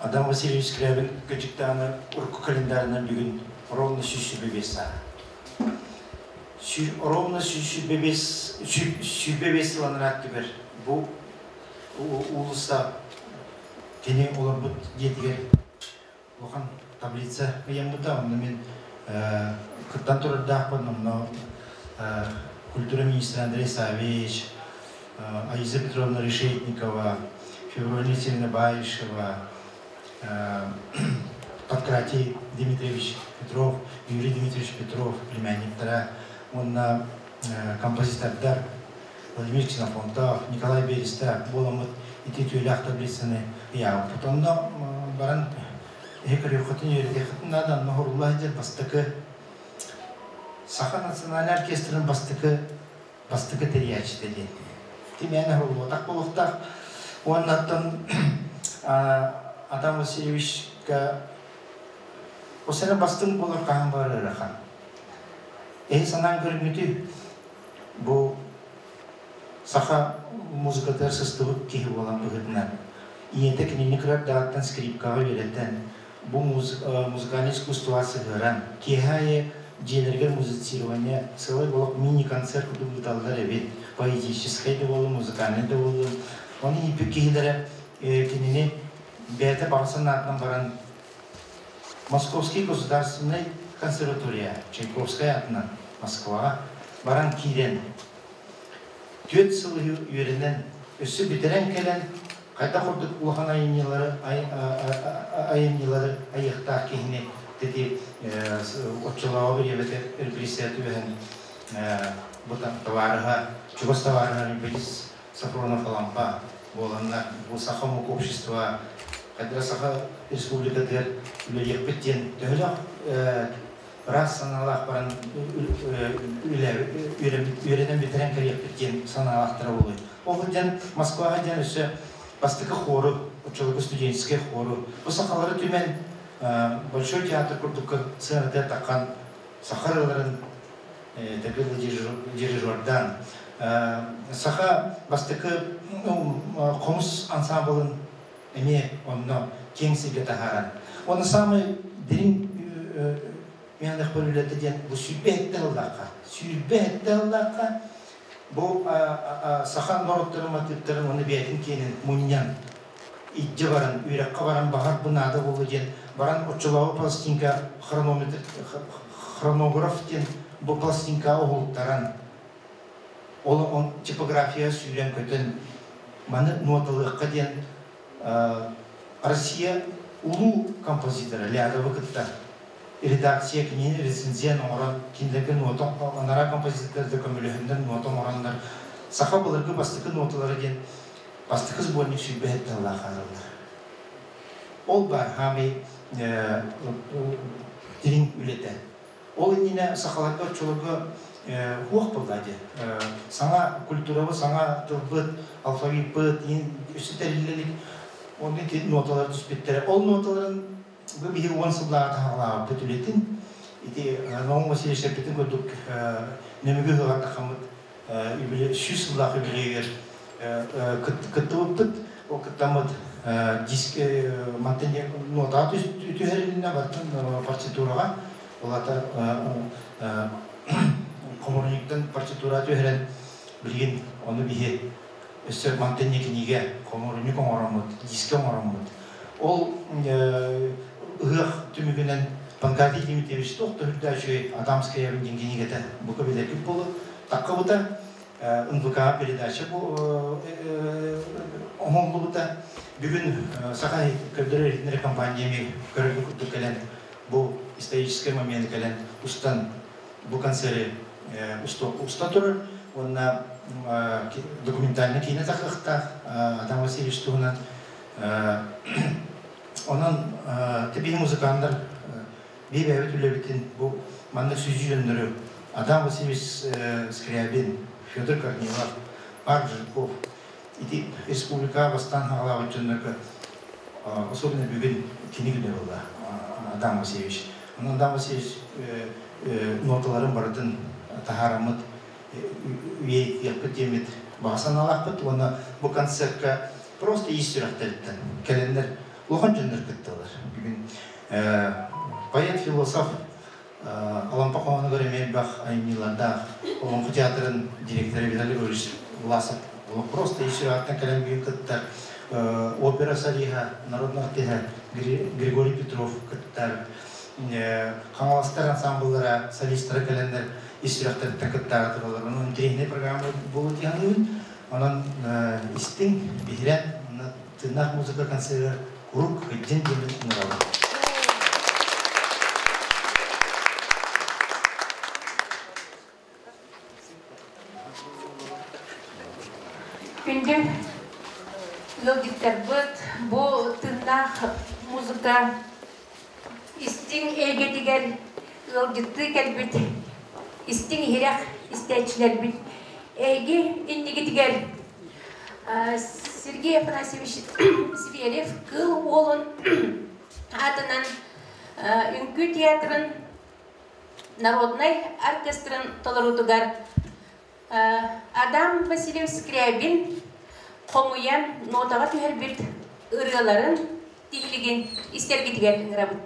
Адам Васильевич Скрябин кырдьыктааны урукку календарынан бүгүн ровно 125 сааһа. Ровно 125 125 сыл анараа өттүгэр бу уулусса кини олорбут дьиэтигэр улахан таблица ыйаммыта. Онно мин кыттан турардаахпын, онно культура министра Андрей Савич, Аиза Петровна Решетникова, Феврония Васильевна Баишева, Панкратий Дмитриевич Петров, Юрий Дмитриевич Петров племянниктара уонна композитордар Владимир Ксенофонтов, Николай Береста буоламмыт ити үтүөлээх таблицаны ыйаабыппыт. Онно баран эһи көрүөххүтүн, үөрэтиэххитин наада. Онно хорулла сылдьар бастакы Саха национальнай оркестрын бастакы тэрийээччитэ диэн. Тимээнэ хоруллубатах буолуохтаах. Уоннаттан Адам Васильевичка осена бастыҥ буолар хаһан баар ыарахан. Эһи санаан көрүҥҥүтүй, бу саха музыкатыгар сыстыбыт киһи буолан быһыытынан ийэтэ кинини кыра эрдэҕиттэн скрипкаҕа үөрэтэн, бу музыкальнай искусствоҕа сыһыаран, киэһэ аайы дьиэлэригэр музицирование, сылай болох мини-концерт курдук ыыталлар эбит, поэтическай да буоллун, музыкальнай да буоллун. Ону ииппит киһилэрэ кинини бэйэтэ баҕа санаатынан баран Московский государственный консерватория Чайковскай аатынан Москваҕа баран киирэн, 4 сыл үөрэнэн, өссө бүтэрэн кэлэн, хайдах курдук улахан айымньылары айыахтаах киһини ити оччолооҕу бириэмэтэ репрессия түбэһэн бу табаарыһа, чугас табаарыһа Борис Сафронов Алампа буоланнар бу саха омук общество хайдах Саха Республикатыгар үлэлиэхпит диэн төһөлөөх ыраас санаалаах баран үөрэнэн бүтэрэн кэлиэхпит диэн санаалаахтара буолуой. Ол сылдьан Москваҕа диэн өссө бастакы хору, оччолорго студенческий хору, бу сахалары түмэн Большой театр курдукка сыанатыгар таххан саха ырыаларын такой дирижердаан саха бастакы хомус ансамблын эмиэ онно киэҥ сиргэ таһааран. Уонна саамай дириҥ миэнэх үлэтэ диэн бу 27 сыллаахха 27 сыллаахха бу саха норуоттарын матыыптарын уонна бэйэтин киэнин мунньан илдьэ баран үөрэххэ баран баҕар бу наада буолуо диэн баран оччолооҕу пластинка хронометр хронограф диэн бу пластинкаҕа уһултаран ол он типография сүүрэн көтөн маны нуоталыахха диэн Россия улуу композитора Лядовы кытта редакция кинини рецензия оҥорон кинилэргэ нуота анараа композитордарга көмөлөһөннөр нуота оҥороннор саха былыргы бастакы нуоталара диэн бастакы сборник 27 тыллаах хаалаллар. Ол баар хаамый дириҥ үлэтэ. Ол иннинэ сахаларга оччолорго хуох буолла дии. Саҥа культурабыт, саҥа тылбыт, алфавиппыт өссө тэриллэ илик. Онно ити ноталар түспүттэрэ. Ол ноталарын бу биһи 10 сыллааҕы таһаҕалаабыппыт үлэтин. Ити Наум Васильевич эппитин курдук Нөмүгү ыһыаҕар тахаммыт 100 сыллаах үбүлүөйүгэр кыттыбыппыт. Ол кыттаммыт диск мантан нотаҕа түһэрилиннэ бартын партитураҕа. Ол ата хомуурунньуктан партитура түһэрэн билигин ону биһи өссө мантан кинигэ хомуурунньук оҥороммут, диск оҥороммут. Ол ыһыах түмүгүнэн Панкратий Дмитриевич туох да үрдэ үчүгэй Адамская диэн кинигэтэ бука билэргит буолуо. Таххыбыта НВК передача оҥоһуллубута. Бүгүн Саха көрдөрөр иһитиннэрэр компания эмиэ көрөргө курдук кэлэн бу историческай моменты кэлэн устан бу концеры уста турар уонна документальный киинэ тахыахтаах Адам Васильевич туһунан. Онон биһи музыканнар биир бэйэбит үлэбитин бу маннык сүдьү Адам Васильевич Скрябин, Федор Корнилов, Марк Жирков ити республикаҕа бастаан хаҕалаабыт дьоннорго особенно бүгүн кини күнэ буолла Адам Васильевич. Онон Адам Васильевич ноталарын барытын таһаараммыт үйэтиэхпит диэммит баҕа санаалаахпыт уонна бу концертка просто ис сүрэхтэриттэн кэлэннэр улахан дьоннор кыттар. Поэт, философ Алампа хоһоонугар эмиэ элбэх айымньылардаах Олоҥхо театрын директора Виталий Григорьевич Власов просто ис сүрэҕиттэн кэлэн бүгүн кыттар. Опера солиһа, народный артиһа Григорий Петров кыттар. Хаҥаластар ансамбллара, солистара кэлэннэр ис сүрэхтэриттэн кыттаары тураллар. Онон интэриэһинэй программа буолуо дии саныыбын. Онон истиҥ, биһирээн, тыыннаах музыка концерыгар куруук кыдьын диэммин ыҥырабын. Күндү ыалдьыттарбыт, бу тыыннаах музыка истиҥ эйгэтигэр ыалдьыттыы кэлбит истиҥ иһирэх истээччилэрбит эйги иннигитигэр Сергей Афанасьевич Зверев Кыыл Уолун аатынан Үҥкүү театрын народнай оркестрын толоруутугар Адам Васильевич Скрябин хомуйан нотаҕа түһэрбит ырыаларын тиһилигин истэргитигэр ыҥырабыт.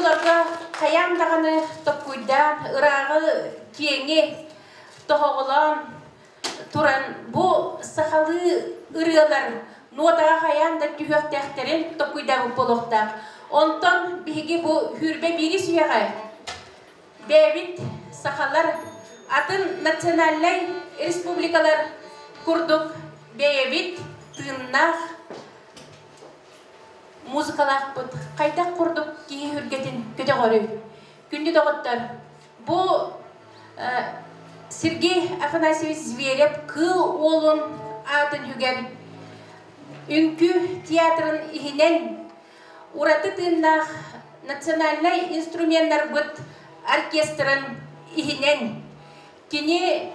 Оччолорго хайаан даҕаны токкуйдаан, ырааҕы, киэҥи тоһоҕолоон туран бу сахалыы ырыалар нуотаҕа хайаан да түһүөхтээхтэрин токкуйдаабыт буолуохтаах. Онтон биһиги бу сүүрбэ биирис үйэҕэ бэйэбит сахалар атын национальнай республикалар курдук бэйэбит тыыннаах музыкалаахпыт хайдах курдук киһи үргэтин көтөҕөрүй? Күндү доҕоттор, бу Сергей Афанасьевич Зверев Кыыл Уолун аатын үгэн Үҥкүү театрын иһинэн ураты тыыннаах национальнай инструменнарбыт оркестрын иһинэн кини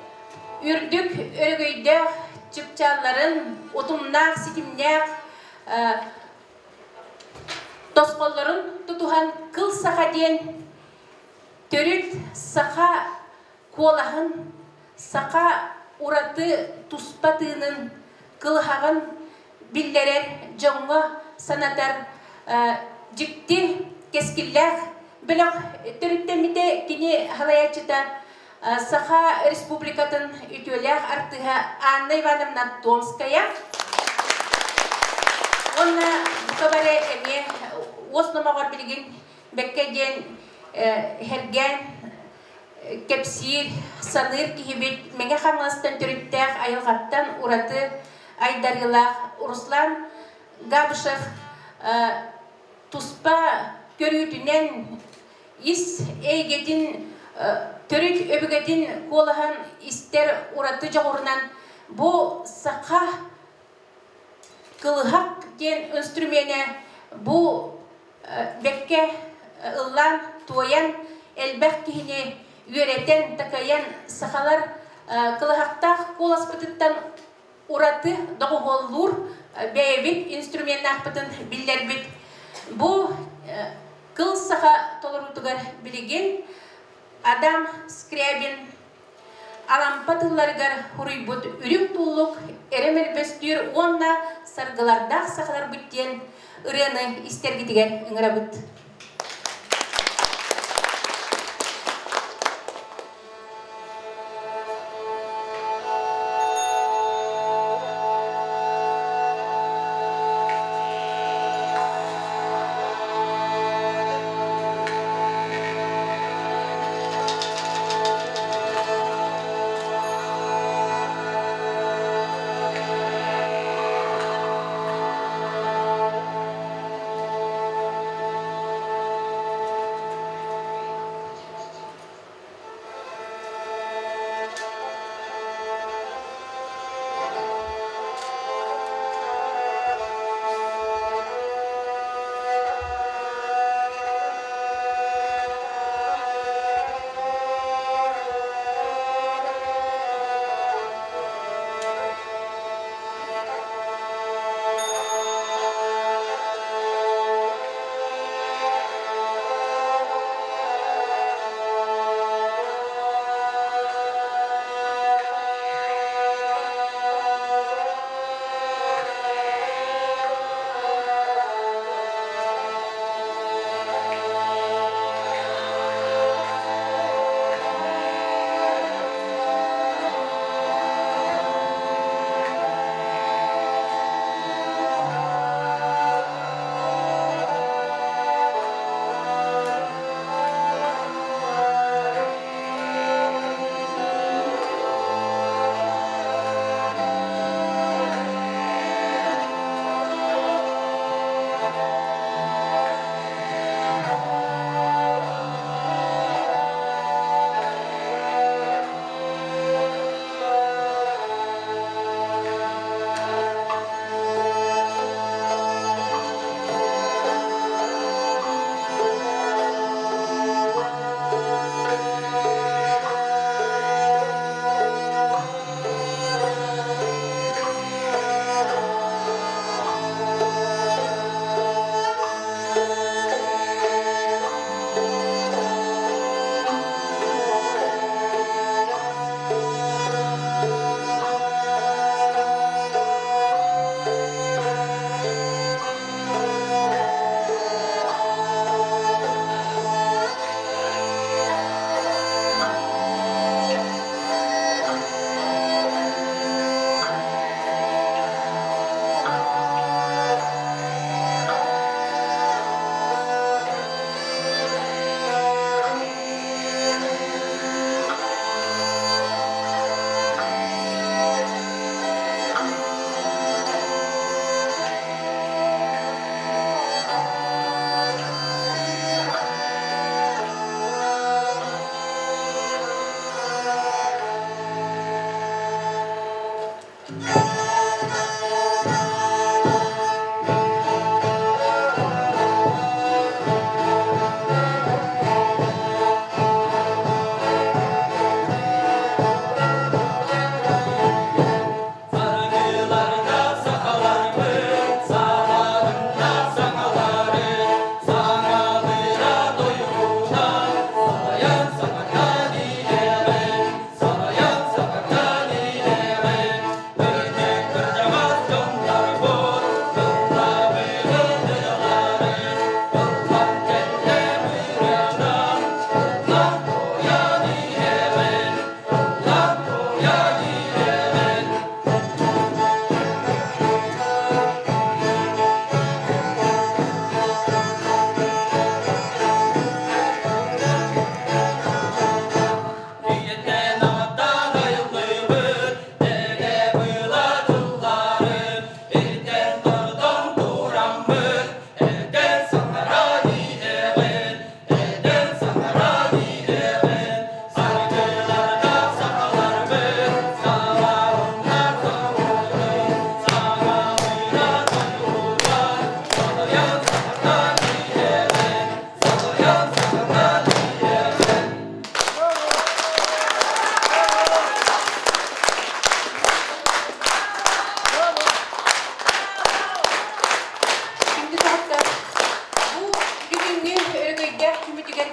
үрдүк өрөгөйдөөх чыпчаалларын утумнаах ситимнээх тосхоллорун тутуһан Кыл Саха диэн төрүт саха куолаһын, саха ураты туспа тыынын, кылыһаҕын биллэрэр, дьоҥҥо санатар дьикти кэскиллээх бөлөх төрүттэммитэ. Кини салайааччыта Саха Республикатын үтүөлээх артыыһа Анна Ивановна Томская уонна бука бары эмиэ уос номоҕор билигин бэккэ диэн һэргээн кэпсиир, саныыр киһибит Мэҥэ Хаҥаластан төрүттээх айылҕаттан ураты айдарыылаах Руслан Габышев туспа көрүүтүнэн ис эйгэтин төрүт өбүгэтин куолаһын истэр ураты дьоҕурунан бу саха кылыһах диэн инструменэ бу бэккэ ыллаан туойан элбэх киһини үөрэтэн такайан сахалар кылыһахтаах куоласпытыттан ураты доҕуһуоллуур бэйэбит инструменнаахпытын биллэрбит. Бу кыл саха толоруутугар билигин Адам Скрябин Алампа тылларыгар хуруйбут Үрүҥ туллук эрэ мөлбөстүүр уонна саргылардаах сахаларбыт диэн ырыаны истэргитигэр ыҥырабыт.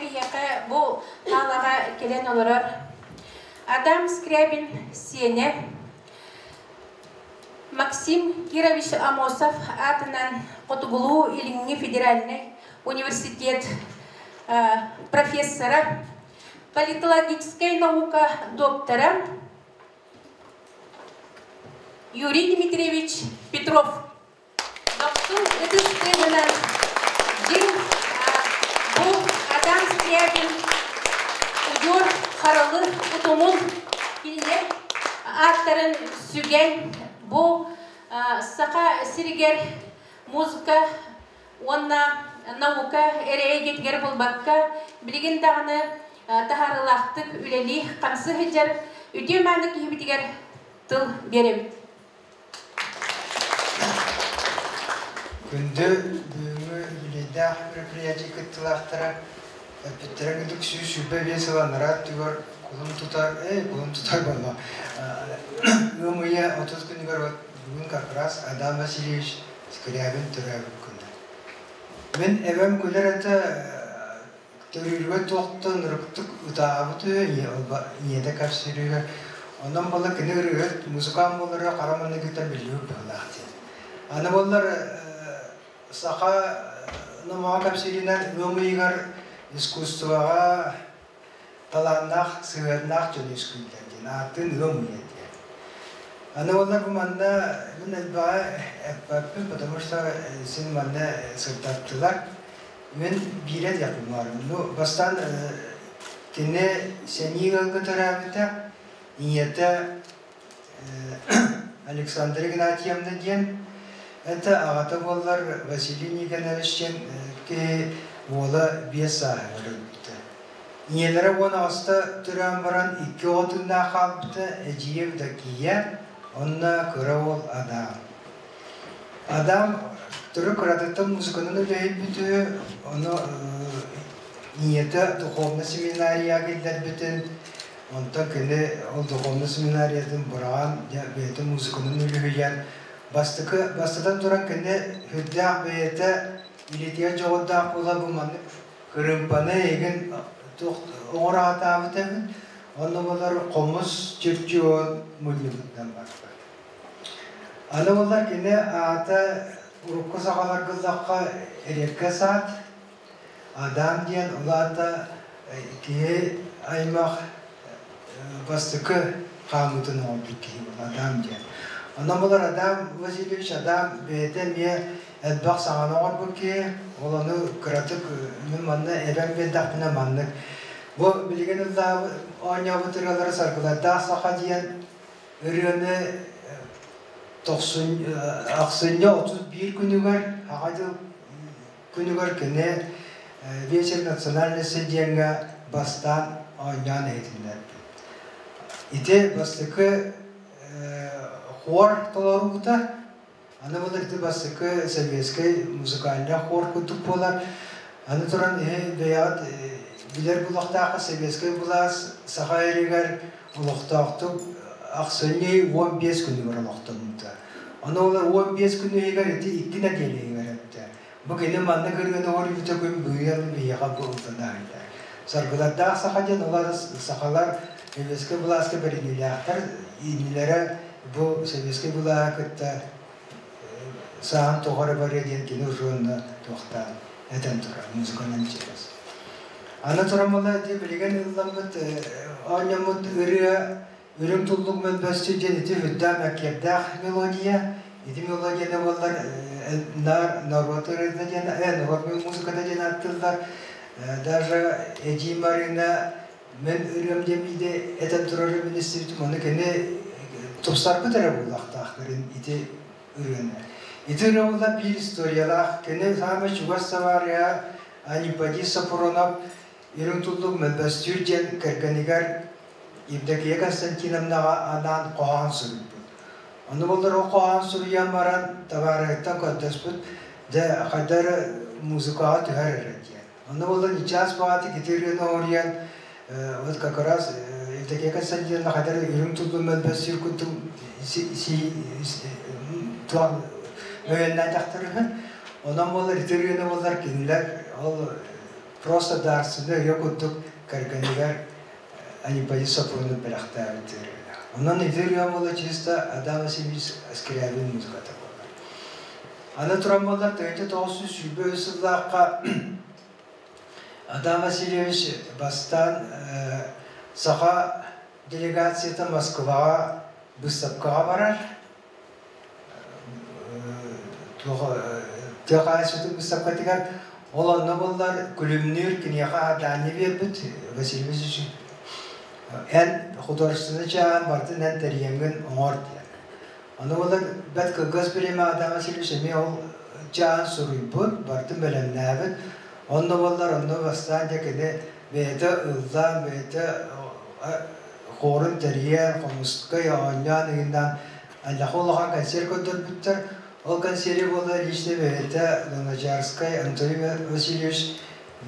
биһиэхэ бу хаалаҕа кэлэн олорор Адам Скрябин сиэнэ Максим Кирович Амосов аатынан Хотугулуу-Илиҥҥи федеральнай университет профессора, политологическай наука доктора Юрий Дмитриевич Петров. Дохсун ытыс тыаһынан дьиҥ бу Адам Скрябин удьуор харалы утумун кинилэр ааттарын сүгэн бу Саха сиригэр музыка уонна наука эрэ эйгэтигэр буолбакка, билигин даҕаны таһаарыылаахтык үлэлии хамсыы сылдьар үтүө-мааны киһибитигэр тыл биэрэбит. Күндү бүгүҥҥү үбүлүөйдээх мероприятие кыттыылаахтара, эппиттэрин курдук 125 сыл анараа өттүгэр кулун тутар, кулун тутар буолла, ыам ыйа 30 күнүгэр бүгүн как раз Адам Васильевич Скрябин төрөөбүт күнэ. Мин эбэм күлэр этэ төрүүрүгэр туохтан ырыктык ытаабыт үһү, ийэтэ кэпсииригэр. Онон буолла кини ырыаһыт, музыкант буолара хара маҥнайгыттан биллибит быһыылаах диэн. Аны буоллар саха номоҕо кэпсииринэн ыам ыйыгар искусствоҕа талааннаах, сыһыаннаах дьон үөскүүллэр диэн ааттыын ыам ыйа диэн. Аны буоллар бу манна мин элбэҕи эппэппин, потому что син манна сырдаттылар. Мин биирэ диэхпин баҕарабын. Ну, бастаан кини сэнии ыалга төрөөбүтэ, ийэтэ Александра Игнатьевна диэн, это аҕата буоллар Василий Никонович диэн киһи уола 5 сааһыгар өлбүтэ. Ийэлэрэ 18-та төрөөн баран икки оҕо тыыннаах хаалбыта, эдьиийэ Евдокия, онно кыра уол Адам. Адам төрүт кыратыттан музыканан үлэһийбит үһү, ону ийэтэ духовнай семинарияҕа киллэрбитин, онтон кини ол духовнай семинариятын быраҕан, дьэ бэйэтэ музыканан үлүһүйэн, бастакы бастатан туран кини сүрдээх бэйэтэ илиитигэр дьоҕурдаах буола бу маннык кырыымпаны эйигин туох оҥоро сатаабыт эбит, онно буолар хомус чирчион мунньубутунан барбыт. Аны буоллар кини аата урукку саҕаларга ыллахха эриэккэс аат, Адам диэн ол аата киһи аймах бастакы хаамыытын оҥорбут киһи буолар Адам диэн. Онон буолар Адам Васильевич Адам бэйэтэ эмиэ элбэх саҥаны оҥорбут киһи, ол ону кыратык мин манна эбэн биэрдэхпинэ маннык. Бу билигин ыллаабыт оонньообут ырыалары Саргылардаах саха диэн ырыаны ахсынньы 31 күнүгэр Аҕа дьыл күнүгэр кини Вечер национальности диэҥҥэ бастаан оонньоон иһитиннэрбит. Ити бастакы хор толоруута, аны былыр ити бастакы советскай музыкальнай хор курдук буолар. Аны туран бэйэҕит билэр булуохтаахха советскай былаас Саха сиригэр олохтоохтук ахсынньы 15 күнүгэр олохтоммута. Ону олор 15 күн иһигэр ити 2 нэдиэлэ иһигэр эттэ. Бу кини маннык ырыаны оҥорбута күн быйыл биһиэхэ буолтан аһыйда. Саргылардаах саха диэн олор сахалар советскай былааска бэриниилээхтэр, иннилэрэ бу советскай былааһы кытта саан тоҕо эрэ барыа диэн кини уже туохтаан этэн турар музыканан через. Аны туран була ити билигин ылламмыт оонньоммут ырыа Үрүҥ туллук мөлбөстү диэн ити үрдээх мэккиэрдээх мелодия. Ити мелодияны буоллар наар норуот ырыата диэн, норуот музыката диэн ааттыыллар. Даже Эдьиий Марина мен ырыам диэн биирдэ этэн турар министритим, ону кини тупсарбыт эрэ буолуохтаахтарын ити ырыаны. Ити ырыа буолла биир историялаах. Кини саамай чугас табаарыһа Анипадий Сапронов Үрүҥ туллук мөлбөстүүр диэн кэргэнигэр Евдокия Константиновнаҕа анаан хоһоон суруйбут. Ону буллар ол хоһоон суруйан баран табаарыһыттан көрдөспүт, дьэ хайда эрэ музыкаҕа түһэр эрэ диэн. Ону буллар ньычаас баҕатык ити ырыаны оруйан вот как раз Евдокия Константиновна хайда эрэ үрүҥ туллун мөлбөстүүр курдук өйөннөөтөхтөр үһү. Онон буоллар ити ырыаны буоллар кинилэр ол Просто дарственный ырыа курдук кэргэнигэр Аниподи Сопрунов бэлэхтээбит ырыа. Онон ити ырыа буола чисто Адам Васильевич Скрябин музыката буолар. Аны туран буоллар 1923 сыллаахха Адам Васильевич бастаан саха делегацията Москваҕа быыстапкаҕа барар. Тыа хаһаайыстыбатын быыстапкатыгар ол онно буоллар Күлүмнүүр киниэхэ Дани биэрбит Василий Васильевич эн художественный чааһын барытын эн тэрийэҥҥин оҥор диэн. Ону буоллар бэрт кылгас бириэмэ Адам Васильевич эмиэ ол чааһын суруйбут, барытын бэлэмнээбит. Онно буоллар онно бастаан дьэ кини бэйэтэ ыллаан, бэйэтэ хорун тэрийэн, хомускай оонньоон ыйынан Аллаха улахан концерт көрдөрбүттэр. Ол концеры буола лично бэйэтэ Луначарскай Анатолий Васильевич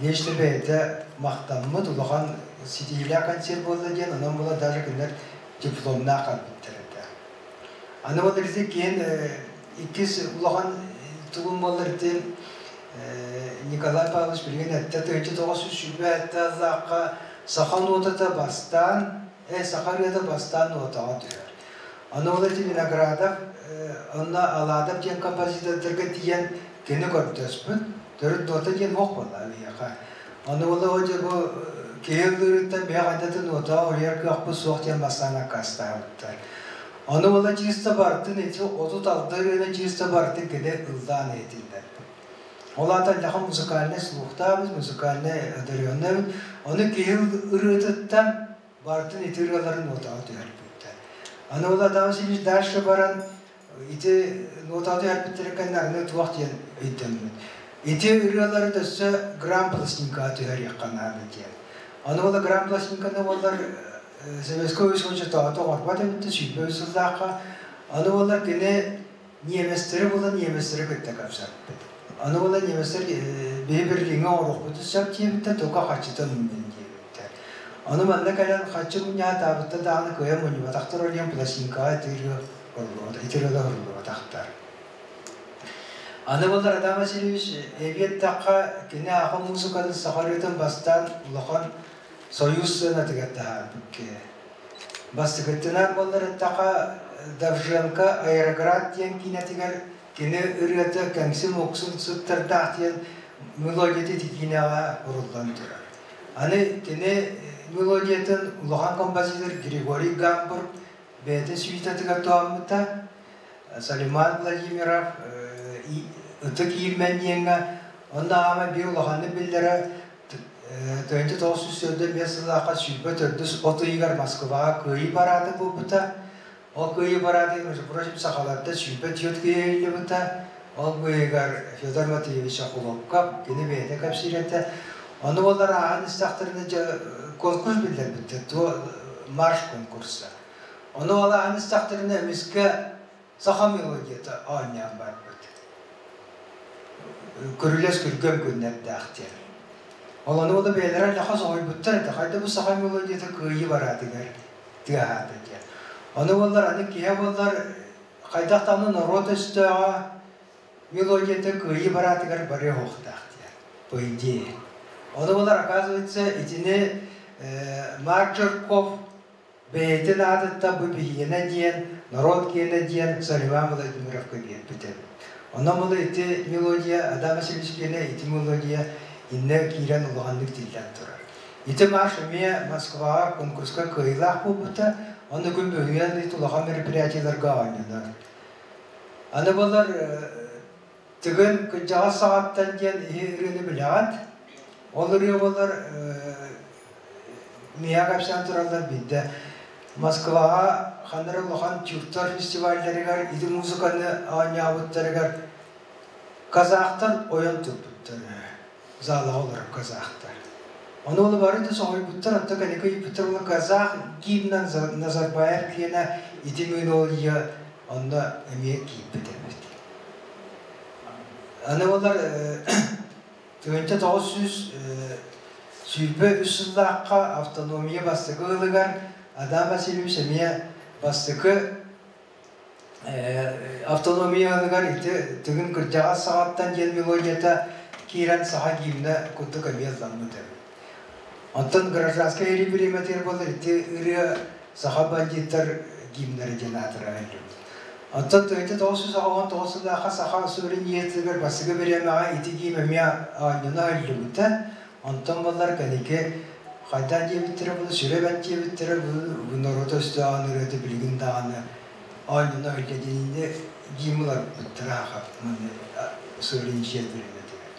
лично бэйэтэ махтаммыт улахан ситиһиилээх концерт буолла диэн, онон буола даже кинилэр дипломнаах хаалбыттар этэ. Аны вот ити киэн иккис улахан тугум буоллар ити Николай Павлович билигин эттэ 1927 аллаахха саха нуотата бастаан, саха ырыата бастаан нуотаҕа түһэр. Аны ол ити Виноградов онно Аладов диэн композитордарга тиийэн кини көрдөспүт. Төрүт нуота диэн ох буолла биһиэхэ. Аны ол дьэ бу киһи ыллыырыттан биһи хайдатын нуотаҕа уруйар кыахпыт суох диэн бастаан аккаастаабыттар. Аны ол чисто бартын ити 36 ырыаны чисто бартын кини ыллаан иһитиллэр. Ол аата лаха музыкальнай слухтаабыт, музыкальнай одаренный. Ону киһи ырыатыттан барытын ити ырыаларын нотаҕа түһэрбиттэр. Аны ол Адам Васильевич дальше баран ити нотаҕа түһэрбиттэрин кэннэ аны туох диэн өйдөммүт. Ити ырыалары өссө грамм пластинкаҕа түһэриэххэ наада диэн. Аны ол грамм пластинканы буоллар Советскай Союз тоҕото оҥорбот эбитти 23 сыллаахха. Аны буоллар кини немецтэри булан немецтэри кытта кэпсэппит. Аны буолан немецтэр биһи Берлиҥҥэ оҥоруохпутун сөп диэбиттэр, только хаччытын мунньун диэбиттэр. Ону манна кэлэн хаччы мунньаатаабытта даҕаны кыайан мунньубатахтар ол диэн пластинкаҕа итирыга хоруллубатахтар. Аны буоллар Адам Васильевич эбии эттэххэ, кини аха музыкатын саха ырыатын бастаан улахан Союз сыанатыгар таһаарбыт киһи. Бастакыттынан буоллар эттэххэ, Довженко «Аэроград» диэн киинэтигэр кини ырыата «Кэҥсим-уксун сыттардаах» диэн мелодията ити киинэҕэ уруллан турар. Аны кини мелодиятын улахан композитор Григорий Гамбург бэйэтин сюитатыгар туһаммыта. Салиман Владимиров Ытык Иирмэн диэҥҥэ онно аама биир улаханнык биллэрэ 1945 сыллаахха 24 от ыйыгар Москваҕа Кыайыы параада буолбута. Ол Кыайыы параадыгар, между прочим, сахаларда 24 киһи ыйыллыбыта. Ол быыһыгар Федор Матвеевич Охлопков, кини бэйэтэ кэпсиир этэ. Ону буоллар ааһан истэхтэринэ дьэ конкурс биллэрбиттэр, марш конкурса. Ону ол ааһан истэхтэринэ эмискэ саха мелодията оонньоон барбыт. Көрүлэс күргөм күннэрдээх диэн. Ол ону да бэйэлэрэ лаха соһуйбуттар этэ. Хайда бу саха мелодията кыайыы бараатыгар тыаһаата диэн. Ону буоллар аны киһи буоллар хайдах даҕаны норуот өстөөҕө мелодията кыайыы бараатыгар барыа суохтаах диэн. По идее. Ону буоллар оказывается итини Марк Жирков бэйэтин аатыттан бу биһиэнэ диэн, норуот киэнэ диэн Сариван Владимировка биэрбитэ. Онон бұл ити мелодия, Адам Васильевич киэнэ ити мелодия иннэ киирэн улаханнык тиллэн турар. Ити марш эмиэ Москваҕа конкурска кыайыылаах буолбута, онно күн бүгүн ити улахан мероприятиеларга оонньонор. Аны булар Тыгын кырдьаҕас саҕаттан диэн иһи ырыаны билэҕит. Ол ырыа буолар миэхэ кэпсээн тураллар биирдэ Москваҕа ханна эрэ улахан тюрктар фестивалларыгар ити музыканы оонньообуттарыгар казахтар ойон турбуттар залаҕа олорор казахтар. Ону ол бары да соһуйбуттар, оттон кэнники ыйыппыттар ула казах гимнан Назарбаев киэнэ ити мелодия онно эмиэ киирбит эбит. Аны олар 1923 сыллаахха автономия бастакы ылыгар Адам Васильевич эмиэ бастакы автономия ылыгар ити Тыгын кырдьаҕас саҕаттан диэн мелодията киирэн саха гимнэ курдук эмиэ ылламмыт эбит. Оттон гражданскай эрии бириэмэтигэр буолар ити ырыа саха бандьыыттар гимнэрэ диэн аатыра иһиллибит. Оттон 1989 сыллаахха саха суверенитетыгар бастакы бириэмэҕэ ити гимн эмиэ оонньоно иһиллибитэ. Онтон буоллар кэнники хайдах диэбиттэрэ буолла, сүрэ бэрт диэбиттэрэ бу норуот өстөөҕүн ырыата билигин даҕаны оонньоно иһиллэ диэн гимн ыларбыттара суверенитет бириэмэтигэр.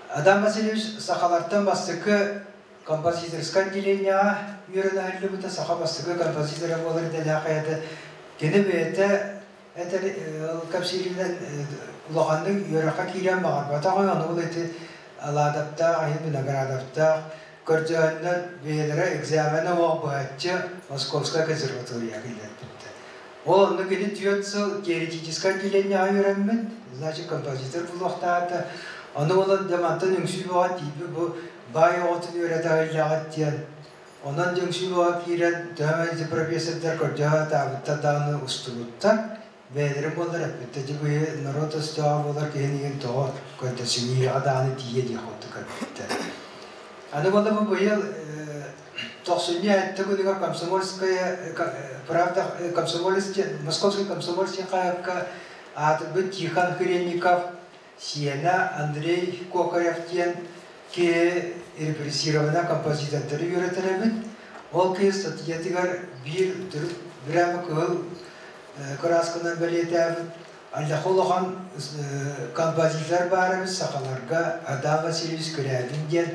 Адам Васильевич сахалартан бастакы композиторскай отделениеҕа үөрэнэ сылдьыбыта, саха бастакы композитора буолар идэлээх этэ. Кини бэйэтэ этэр кэпсииринэн улаханнык үөрэххэ киирэн баҕарбатах үһү, ону ол ити Аладовтаах, иһин Виноградовтаах көрдөһөннөр бэйэлэрэ экзамена оһох быһаччы Московскай консерваторияҕа киллэрбиттэр. Ол онно кини 4 сыл теоретическай отделениеҕа үөрэммит, значит композитор буолуохтаата. Ону булан дьэ мантан үҥсүү бөҕө тиийбит бу баай оҕотун үөрэтэ сылдьаҕыт диэн. Онон дьэ үҥсүү бөҕө киирэн төһө эмэ профессордар көрдөһө сатаабыттар даҕаны устубуттар. Бэйэлэрин буоллар эппиттэр дьэ бу норуот өстөөҕө буолар киһини игин тоҕо көрдөсүнүүһэҕэ даҕаны тиийэ диэх курдук эппиттэр. Аны буолла бу быйыл тохсунньу сэттэ күнүгэр Комсомольская правда комсомолец Московский комсомолец хаһыакка аатырбыт Тихон Хренников сиэнэ Андрей Кокарев диэн киһи репрессированный композитордары үөрэтэр эбит. Ол киһи статьятыгар биир төрүт бирээми кыһыл кыраасканан бэлиэтээбит Аллаха улахан композитор баар эбит сахаларга Адам Васильевич Скрябин диэн,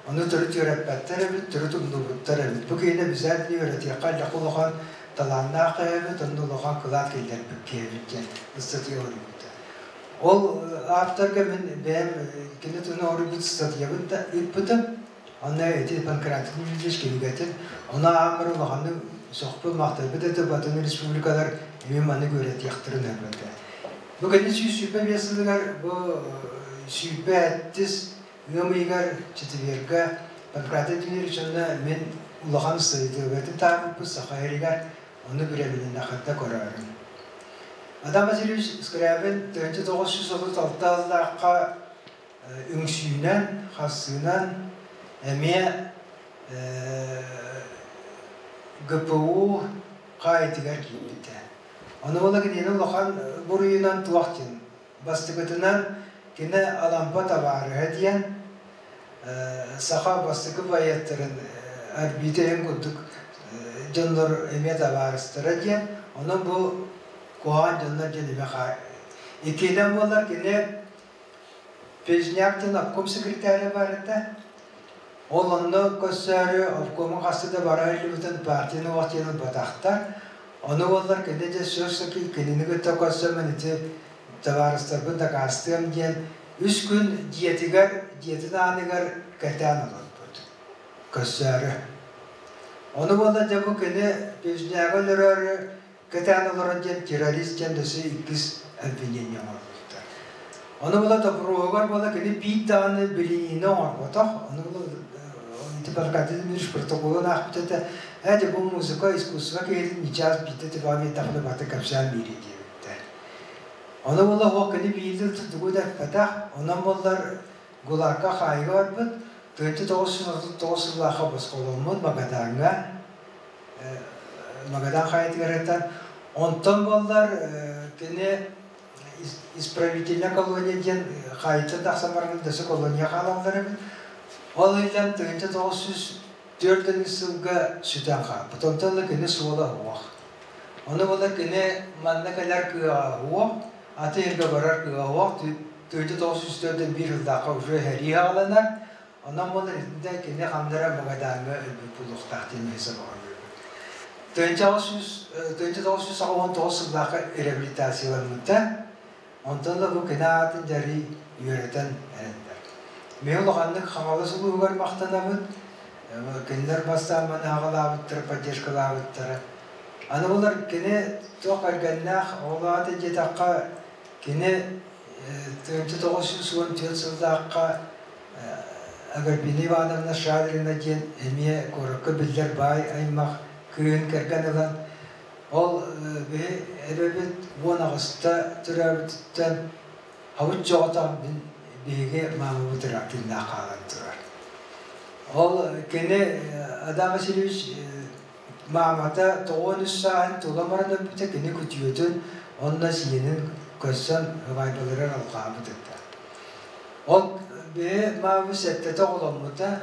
ону төрүт үөрэппэттэр эбит, төрүт умнубуттар эбит. Бу киһини обязательно үөрэтиэххэ Аллаха улахан талааннаах эбит, онно улахан кылаат киллэрбит киһи эбит диэн ыстатыйа суруйбута. Ол авторга мин бэйэм кини туһунан суруйбут статьябын да ыыппытым. Онно ити Панкратий Дмитриевич кинигэтин, ону ааҕан улаханнык сөхпүт, махтайбыт этэ, батын республикалар эмиэ маннык үөрэтиэхтэрин этэ. Бу кэннэ 125 сылыгар бу 107 ыам ыйыгар четверга Панкратий Дмитриевич онно мин улахан статьябытын таабыппыт Саха сиригэр, ону бирэбилиннэхэтэ көрөөрүм. Адам Васильевич Скрябин 1936 сыллаахха үҥсүүнэн, хассыынан эмиэ ГПУ хаайытыгар киирбитэ. Ону буола кинини улахан буруйунан туох диэн бастакытынан кини Алампа табаарыһа диэн саха бастакы поэттарын Арбита курдук дьоннор эмиэ табаарыстара диэн, онон бу куһаҕан дьоннор диэн эмиэ иккиһинэн буолар кини Пежняк диэн обком секретаря баар этэ. Ол онно көрсөөрү обкому хаста да бара илибитин партияны уохтиянын батахтар. Ону буоллар кини дьэ сөп кинини кытта көрсөммүн ити табаарыстарбын дакаастыам диэн үс күн дьиэтигэр, дьиэтин ааныгар кэтээн олорбут. Көрсөөрү. Ону буолла дьэ бу кини Пежнягы өлөрөөрү кэтээн олорон диэн террорист диэн өссө иккис обвинение оҥорбуттар. Ону була доппуруоһугар буола кини биир даҕаны билиниини оҥорботох. Ону була ити Аркадий Дмитриевич протоколун аахпыт этэ. Ээ дьэ бу музыка, искусство киһитин ничаас биирдэ тибаҕа биэрдэххинэ бата кэпсээн биэриэ диэбиттэр. Ону була оһох кини биирдэ тугу да эппэтэх. Онон буоллар ГУЛАГка хаайыга барбыт. 1939 сыллаахха босхоломмут Магадаҥҥа Магадан хайатыгар этэн, онтон буоллар кини исправительная колония диэн хаайыттан тахсан баран дөссө колония хаалаллар эбит. Ол иһин 1904 сылга сүтэн хаалбыт. Онтон да кини суола суох. Ону буоллар кини манна кэлэр кыаҕа суох, атын сиргэ барар кыаҕа суох. 1904 сылдаахха уже сэрии аҕаланар. Онон буоллар итинтэ кини ханна Магадаҥҥа өлбүт буолуохтаах диэн мин сабаҕалыыбын. 1999 сыллаахха реабилитацияламмыта. Онтон да бу кини аатын дьарый үөрэтэн эрэллэр. Мин улаханнык Хаҥалас улууһугар махтанабын. Кинилэр бастаан маны аҕалаабыттара, поддержкалаабыттара. Аны булар кини туох кэргэннээх оҕолоото диэтэххэ, кини 1914 сыллаахха Агриппина Ивановна Шадрина диэн эмиэ куоракка биллэр баай аймах кыыһын кэргэн ылан, ол биһи эбэбит 18-та төрөөбүтүттэн хабыт чоҕотох мин биһиги маамабыт ыраатыыннаах хаалан турар. Ол кини Адам Васильевич маамата 93 сааһын тула баран өлбүтэ, кини күтүөтүн уонна сиэнин көрсөн ыбаайбаларыгар алҕаабыт этэ. Ол биһи маамабыт сэттэтэ оҕоломмута,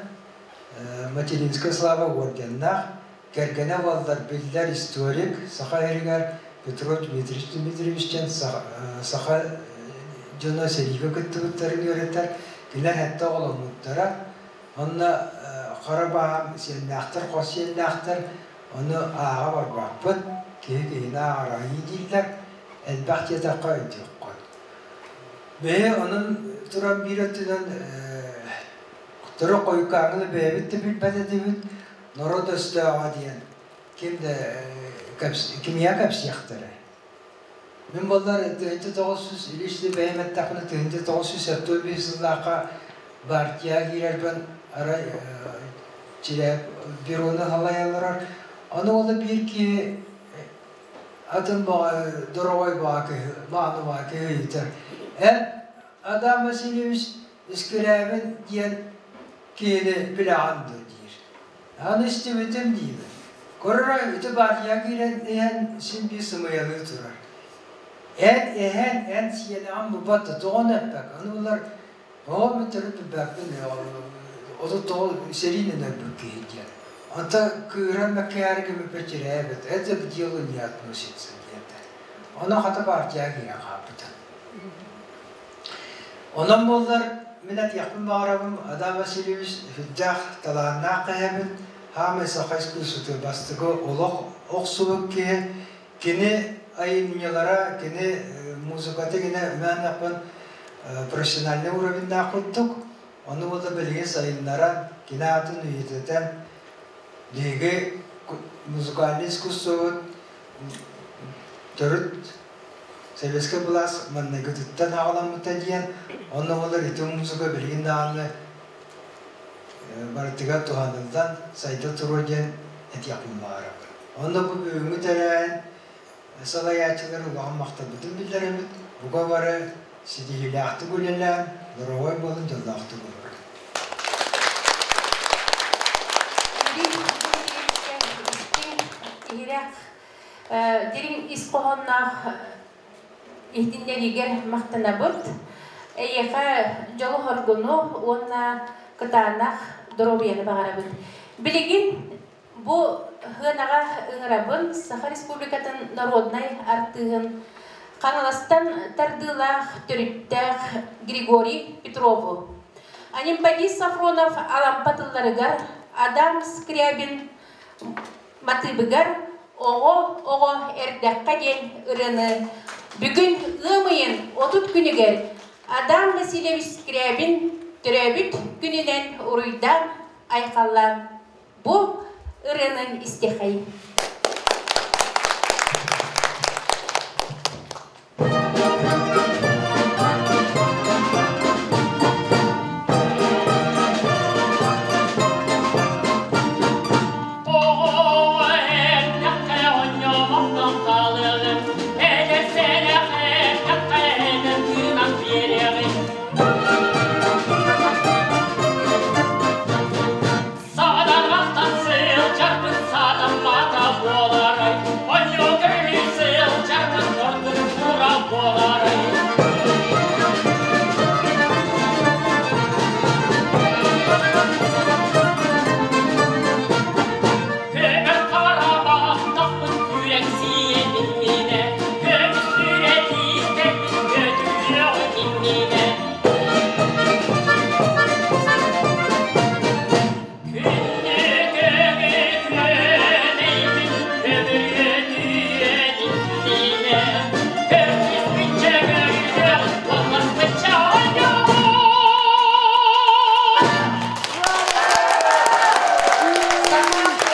Материнская слава орденнаах, кэргэнэ буоллар биллэр историк, саха иһигэр Петро Дмитриевич Дмитриевич диэн саха дьоно сэриигэ кыттыбыттарын үөрэтэр, кинилэр сэттэ оҕоломмуттара. Онно хара баһаам сиэннээхтэр, хос сиэннээхтэр, ону ааҕа барбаппыт, киһи киһини ааҕар айыы дииллэр, элбэх диэтэххэ өйдүөххүт. Бэйэ онон туран биир өттүнэн Төрө хойуккааҥҥыны бэйэбит да билбэт этибит, норуот өстөөҕө диэн ким да кимиэхэ кэпсиэхтэрэй. Мин буоллар 1900 илиисти бэйэм эттэхпинэ 1975 сыллаахха партия киирэрбин арай чирээп бюрону салайа олорор. Ону ол биир киһи атын баҕа дорогой баҕа киһи мааны баҕа киһи ыйытар. Эн Адам Васильевич Искирээбин диэн киһини билэҕин дуо диир. Аны истибитим диибин. Көрөрө ити баатыйа киирэн иһэн син биир сымыйалыы турар. Эн эһэн эн сиэнэҕин булбат да тоҕону эппэк. Аны булар оҕо мин төрүт билбэппин отут тоҕо сэриинэн өлбүт киһи диэн. Онто кыыран мэккээри гыммыппа это к делу не относится диэтэ. Ону хата партияҕа киирэн хаалбыта. Онон буоллар, мин этиэхпин баҕарабын, Адам Васильевич сүрдээх талааннаах киһибит, хаамай саха искусствота бастакы олох охсубут киһи. Кини айымньылара, кини музыката гинэ мээнэхпин профессиональный уровеннаах курдук. Ону буолла билигин сайыннаран, кини аатын үйэтитэн, биһиги музыкальный искусствобыт төрүт Советскай былаас манныгытыттан аҕаламмыта диэн, онно буолар ити музыка билигин даҕаны барытыгар туһаныллан сайда туруо диэн этиэхпин баҕарабын. Онно бу бүгүҥҥү тэрээһин салайааччылар улахан махталбытын биллэрэбит. Бука бары ситиһиилээхтик үлэлээн, доруобай буолун, дьоллоохтук олорун. Иһирэх Дириҥ ис хоһоонноох иһитиннэриигэр махтанабыт. Эйиэхэ дьолу-соргуну уонна кытаанах доруобуйаны баҕарабыт. Билигин бу сыанаҕа ыҥырабын Саха Республикатын народнай артыыһын Хаҥаластан тардыылаах төрүттээх Григорий Петрову. Анемподист Сафронов Алампа тылларыгар Адам Скрябин матыыбыгар Оҕо-оҕо эрдэххэ диэн ырыаны бүгүн ыам ыйын 30 күнүгэр Адам Васильевич Скрябин төрөөбүт күнүнэн уруйдаан айхаллаан бу ырыаны истиэхэйин.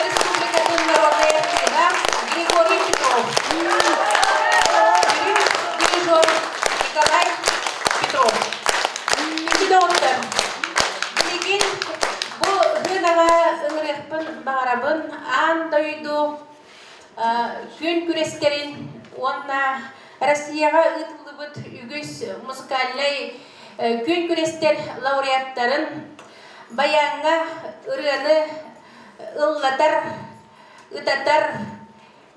Республикатын народнай артыыһа Григорий Петров. Сүрүн дирижер Николай Петров. Күндү доҕоттор, билигин бу ырыанаҕа ыҥырыахпын баҕарабын аан дойду күн күрэстэрин уонна Россияҕа ыытыллыбыт үгүс музыкальнай Күөн күрэстэр лауреаттарын баяҥҥа ырыаны ыллатар, ытатар,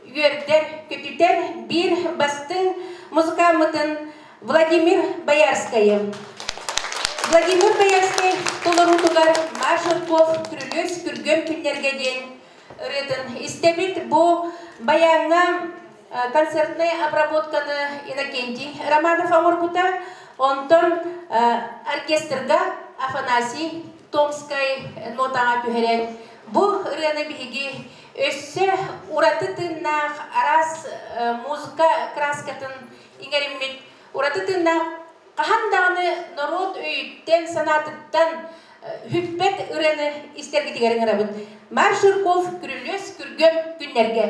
үөрдэр, көтүтэр биир бастыҥ музыкаммытын Владимир Боярскайы. Владимир Боярскай толоруутугар Маршалков Күрүлүөс күргүөм күннэргэ диэн ырыатын истэбит. Бу баяҥҥа концертнай обработканы Иннокентий Романов оҥорбута. Онтон оркестрга Афанасий Томскай нотаҕа түһэрэн бу ырыаны биһиги өссө ураты тыыннаах араас музыка краскатын иҥэриммит ураты тыыннаах хаһан даҕаны норуот өйүттэн санаатыттан хүппэт ырыаны истэргитигэр ыҥырабыт. Марш Жирков Күрүлүөс күргөм күннэргэ.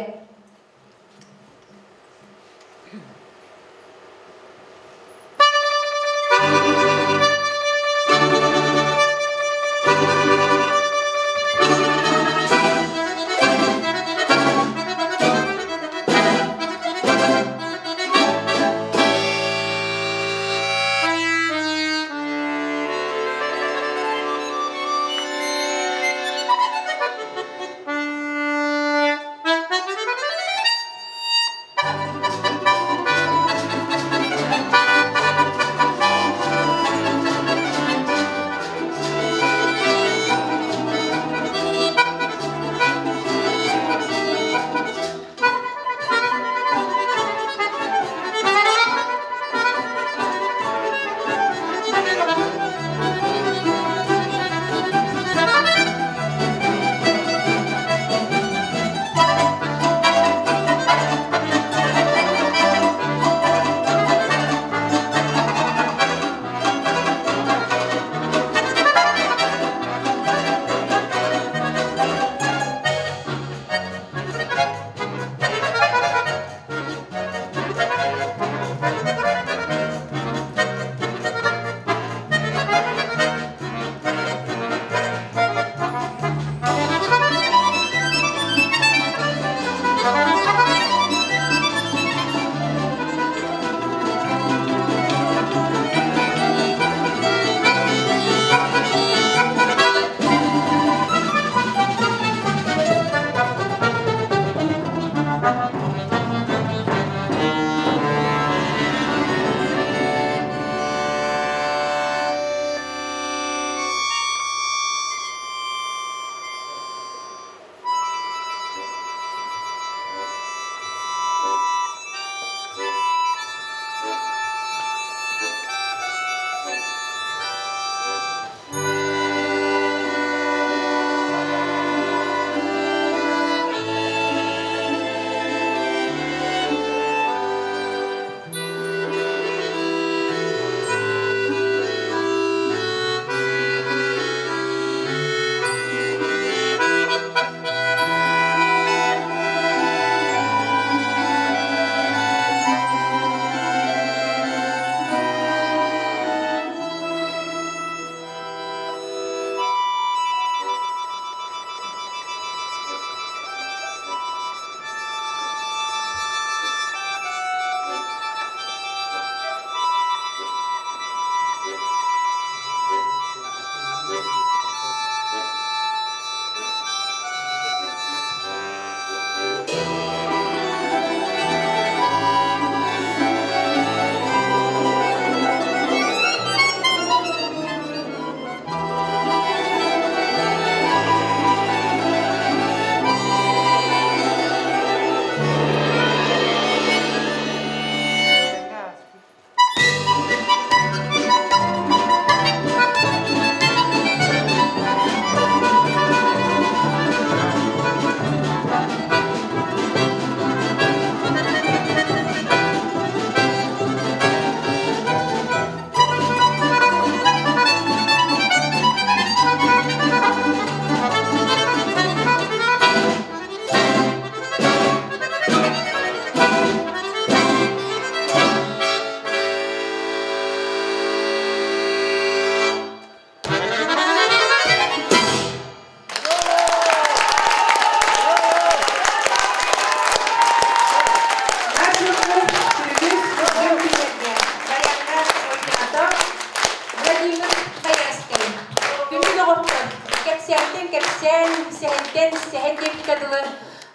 сэһэн диэбиккэ дылы,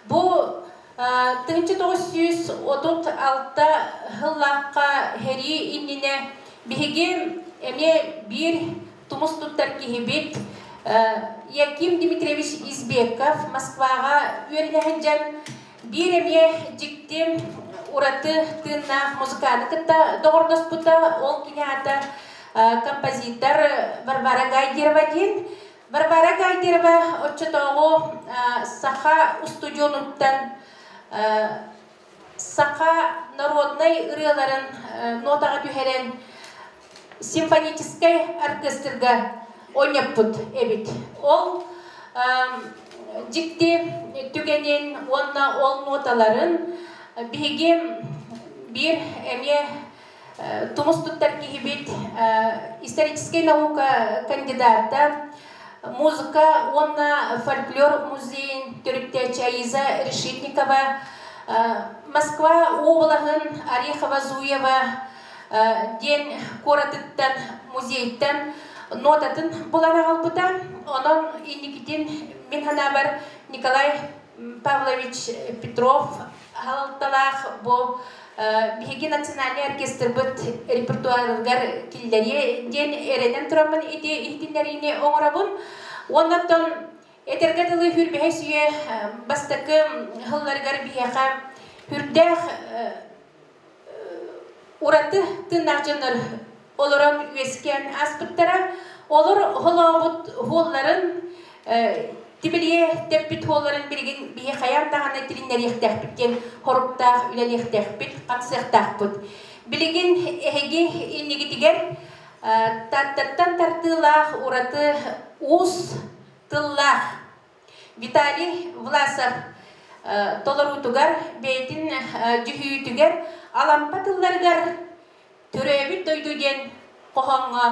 бу 1936 сыллаахха сэрии иннинэ биһиги эмиэ биир тумус туттар киһибит Яким Дмитриевич Избеков Москваҕа үөрэнэ сылдьан биир эмиэ дьикти ураты тыыннаах музыканы кытта доҕордоспута. Ол кини аата композитор Варвара Гайдерова диэн. Варвара Гайдерова оччотооҕу саха устудьуонуттан саха народнай ырыаларын нотаҕа түһэрэн симфоническай оркестрга оонньоппут эбит. Ол дьикти түгэнин уонна ол ноталарын биһиги биир эмиэ тумус туттар киһибит историческай наука кандидата, музыка уонна фольклор музейын төрүттээччи Аиза Решетникова, Москва уобалаһын Орехово-Зуево диэн куоратыттан музейтан нотатын булан аҕалбыта. Онон инникитин мин санаабар Николай Павлович Петров халалталаах бу биһиги национальнай оркестрбыт репертуарыгар киллэриэ диэн эрэнэн тураммын ити иһитиннэриини оҥоробун. Уоннаттан этэргэ дылы хүрбэһэ сүе бастакы сылларыгар биһиэхэ хүрдээх ураты тыыннаах дьоннор олорон үөскээн ааспыттара. Олор холообут хуолларын тибилиэ тэппит хуолларын билигин биһи хайаан даҕаны тилиннэриэхтээхпит диэн хоруктаах үлэлиэхтээхпит, хамсыахтаахпыт. Билигин эһиги иннигитигэр Тааттаттан тардыылаах ураты уус тыллаах Виталий Власов толоруутугар бэйэтин дьүһүйүүтүгэр Алампа тылларыгар Төрөөбүт дойду диэн хоһооҥҥо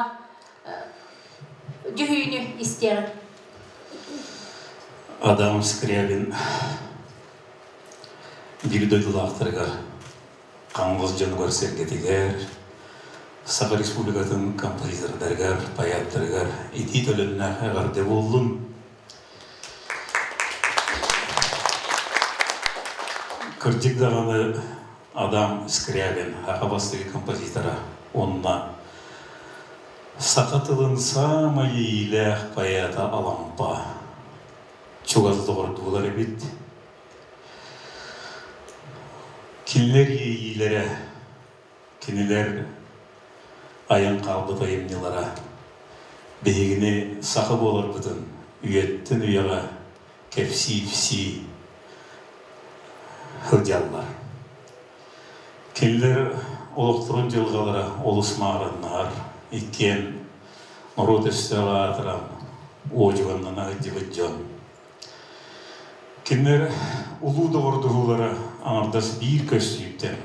дьүһүйүүнү истиэҕиҥ. Адам Скрябин биир дойдулаахтарыгар Хаҥалас дьонугар-сэргэтигэр, Саха Республикатын композитордарыгар, поэттарыгар итии төлөннөөх эҕэрдэ буоллун! Кырдьык даҕаны Адам Скрябин саха бастакы композитора уонна саха тылын саамай иилээх поэта Алампа чугас доҕордуулар эбит. Кинилэр иэйиилэрэ, кинилэр айан хаалбыт айымньылара биһигини саха буоларбытын үйэттэн үйэҕэ кэпсии-ипсии сылдьаллар. Кинилэр олохторун дьылҕалара олус маарыннаһар, иккиэн норуот өстөөх аатыран уодьуганнана сылдьыбыт дьон. Кинилэр улуу доҕордоһуулара аҥардас биир көстүүттэн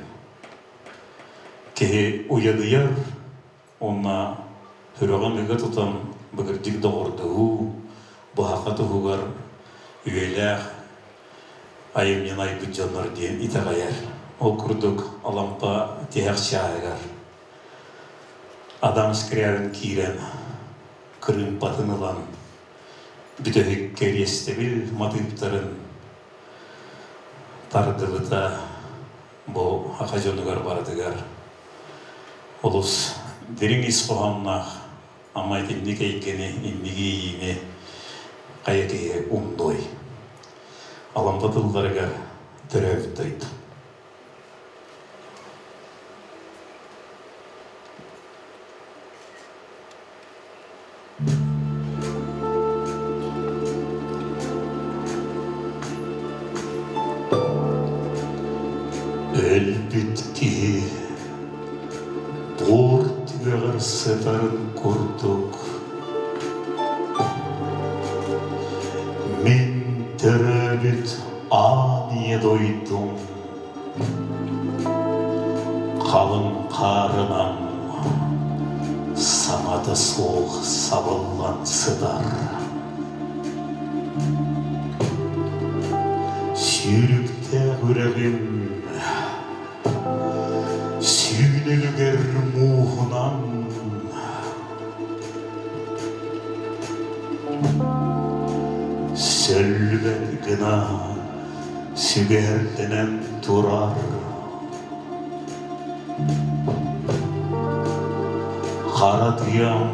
киһи уйадыйар уонна сүрэҕин ыга тутан быгырдьык доҕордоһуу быһаха туһугар үйэлээх айымньыны айбыт дьоннор диэн итэҕэйэр. Ол курдук Алампа тиһэх чааһыгар Адам Скрябин киирэн кырыымпатын ылан бүтэһик кэриэстэбил матыыптарын тардыбыта бу саха дьонугар барытыгар олус дириҥ ис хоһоонноох ама итинник эйгэни, инники иэйиини хайа киһи умнуой. Алампа тылларыгар төрөөбүт дойду. Өлбүт киһи буор түгэҕэр сытарын курдук мин төрөөбүт аан ийэ дойдум Халыҥ хаарынан саҥата суох сабыллан сытар. Сүүрүктээх үрэҕим сүүнүлүгэр мууһунан сөллүбэт. Гына сүгэрдэнэн турар. Хара тыам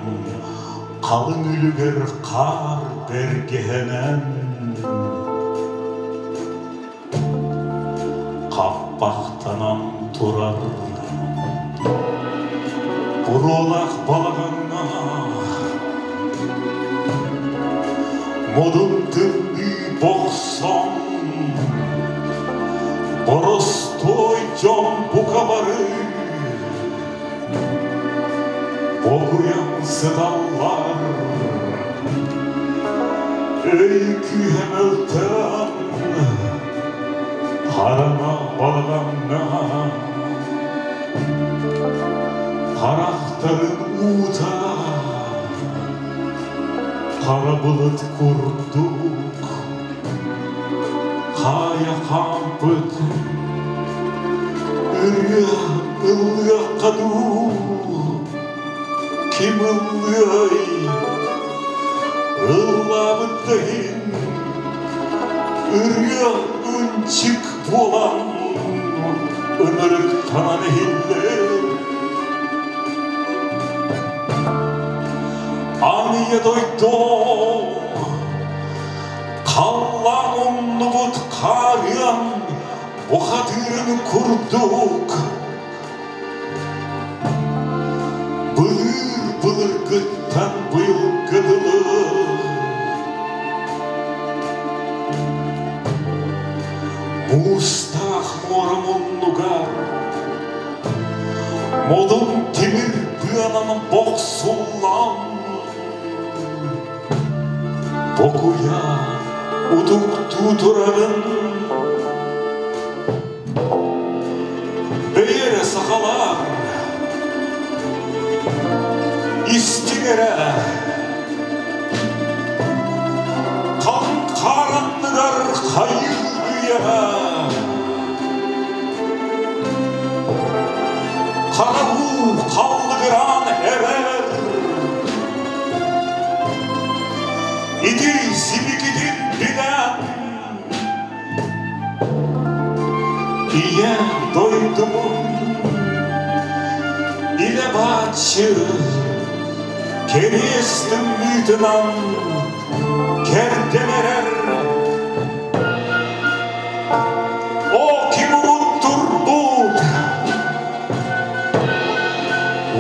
халыҥ үлүгэр хаар бэргэһэнэн хаппахтанан турар. Буруолаах балаҕаҥҥа модун тымныы бохсон боростуой дьон бука бары бокуйан сыталлар. Өй күүһэ мөлтөөн хараҥа балаҕаҥҥа харахтарын уута хара былыт курдук хаайа хаампыт ырыа ыллыахха дуу ким ыллыай ыллаабыт да иһин ырыа ынчык буолан ынырыктанан иһиллэр. Аан ийэ дойдум халлаан умнубут хаарыан бухатыырын курдук былыр былыргыттан быйылгы дылы муустаах муора муннугар модун тимир быанан бохсуллан бокуйа утуктуу турарын бэйэрэ сахалар истиҥ эрэ хаар анныгар хайыы-үйэҕэ хара уу халлыгыраан эрэр ити сибикитин билэн ийэ дойдубун илэ бааччы кэриэс тымныытынан кэрдэн эрэр. О ким уруттурбут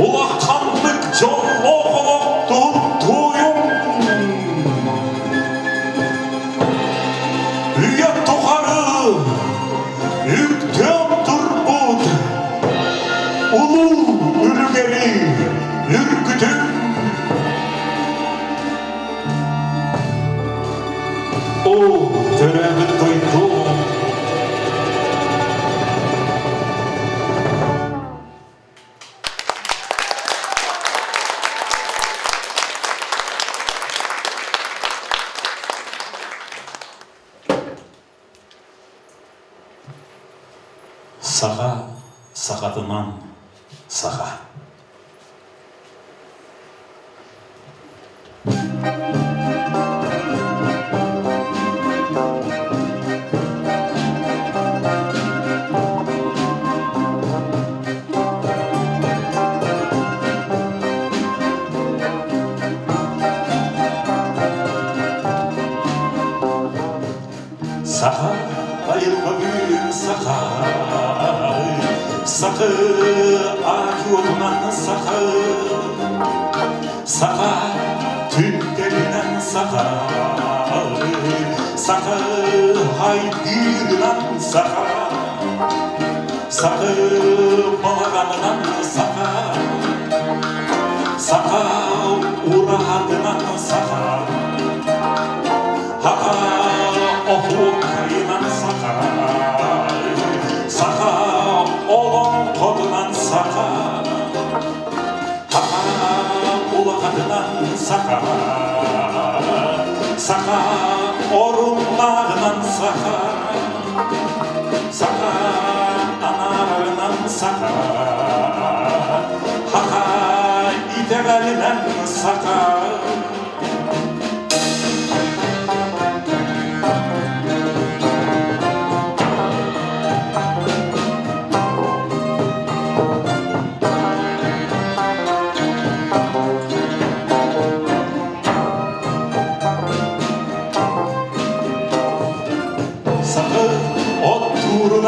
улаханнык дьоллоох олохтун туойуҥ үйэ тухары үктөөн турбут улуу үлүгэри үргүтүҥ. О төрөөбүт дойдум Саха сахатынан саха. Саха айылҕалыын саха, саха аатынан саха, саха түптэринэн саха, саха хайдыырынан саха, саха балаҕанынан саха, саха ураһатынан саха, хаха оһуокайынан саха, саха олоҥхотунан саха, хаха улахатынан саха, саха оруннааҕынан саха, саха анаарынан саха, хаха итэҕэлинэн саха.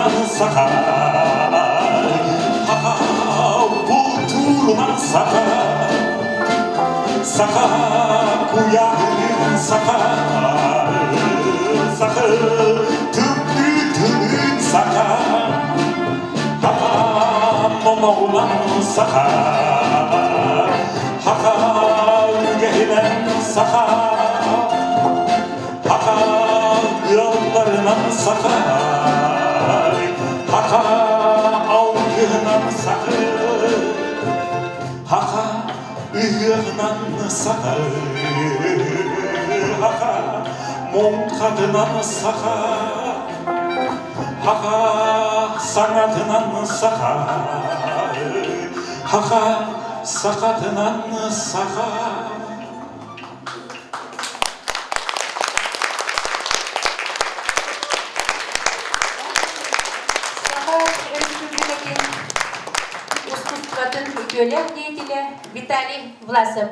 Бултуурунан саха, Хаха бултуурунан саха, Саха куйаарын саха, Саха тымныы саха, Хаха номоҕунан саха, Хаха үгэһинэн саха, Хаха ыалларынан саха, Хаха алгыһынан саха, Хаха ыһыаҕынан саха, Хаха муҥхатынан саха, Хаха саҥатынан саха, Хаха сахатынан саха. Саха Өрөспүүбүлүкэтин ускустватын үтүөлээх деятелэ Виталий Власов.